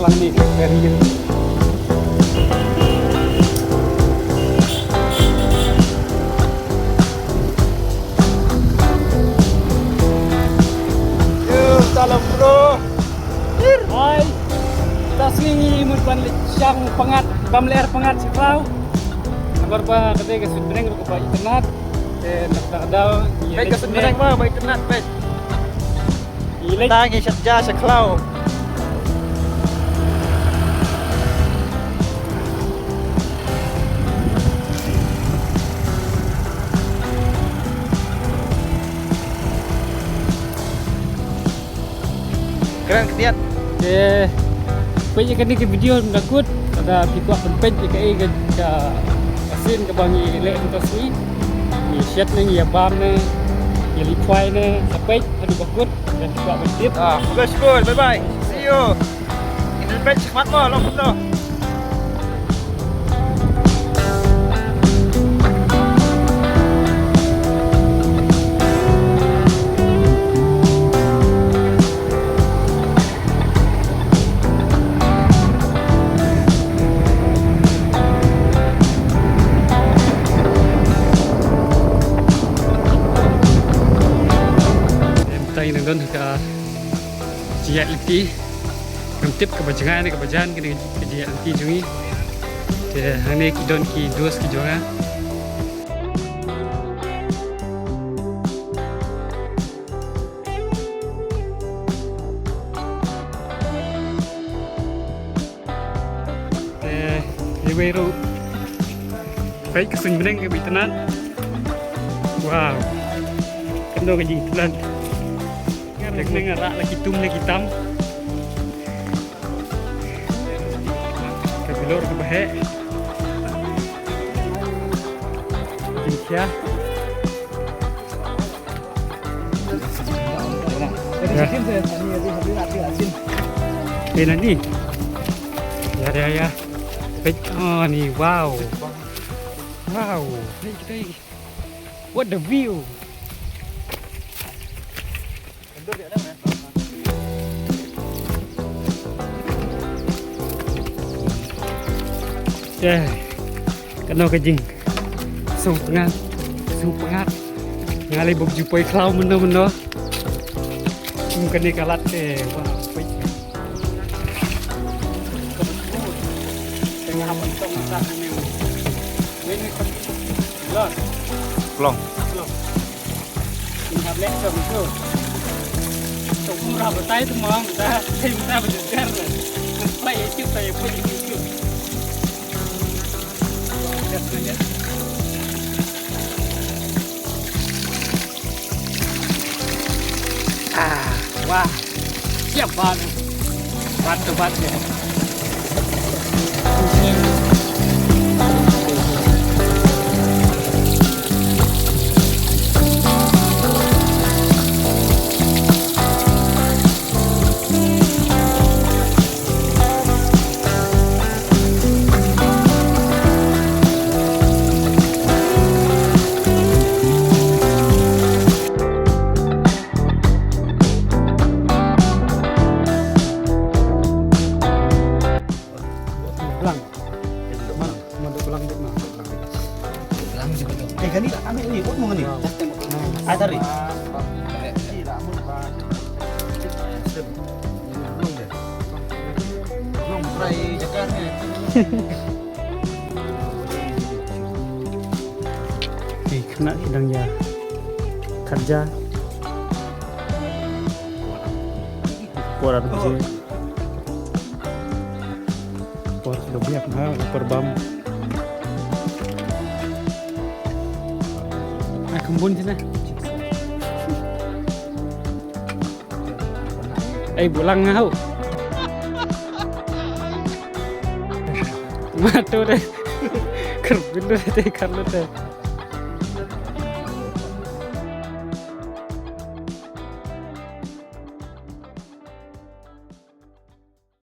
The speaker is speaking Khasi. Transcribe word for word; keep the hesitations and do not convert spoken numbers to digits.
Lang ni, ferry. Yo, salam bro. Hai. Ta sngi ngi mut ban leit shang pyngngad, bam lyer pyngngad sha khlaw. Namar ba kata ka suit bneng ruh kaba itynnad. Te nangta ka daw. Peit ka suit bneng ba, ba itynnad peit. Ila. Ta ngi shad ja sha khlaw. Kren khyndiat. Te peit ïa kane ka video da kut, lada phi kwah ban peit ïa kaei ka, ka, ka sien kaba ngi leh mynta sngi. Ngi shet ne, ngi ïa bam ne, ngi leit khwai ne, sa peit haduh ba kut. Ïa, shuwa ban tip. Ah, okay, shukur. Bye bye. See you. Ngin peit shakhmat mo, long photo. Em, tang ïa nang don ka jingïaid lynti. Ngam tip kaba jngai ne kaba jan kane ka jingïaid lynti jong ngi. Te hangne ki don ki dost ki jong nga. Te iwei ruh. Peit ka suiñ bneng kaba itynnad. Wow. Kano ka jingitynnad. Nga ruh nga rah la ki tum la ki tam. Ka bilor kaba heh. Jingkhia. Peit na ni. Ïa, ïa, ïa. Peit, oh, ni, wow. Wow. Peit kita ni. What the view. Te kano ka jingsngewpyngngad, sngewpyngngad. Nga lei bok ju poi khlaw mynno mynno. Kum kane ka lad te, wah, peit. Long. Long. Ni hap leh song tu. Song tu rah batai tu mong, ta, ta, ta, ta, ta, ta, ta, ta, ta, ta, ta, Ah, wah. Siap, Bang. Bantu, bantu. Blang. Man, man, blang, blang. Blang sih betul. Eh, kani tak ambil ni, kot mau ni. Ai, tarik. Long try jakar ni. Ki khynnah ki dang ïa khatja. Por ar baje. Por da biang ha, por bam. Ai, kham bun sini. Ai, bulang ngau. Matu deh. Kerbin deh, deh, kalau deh.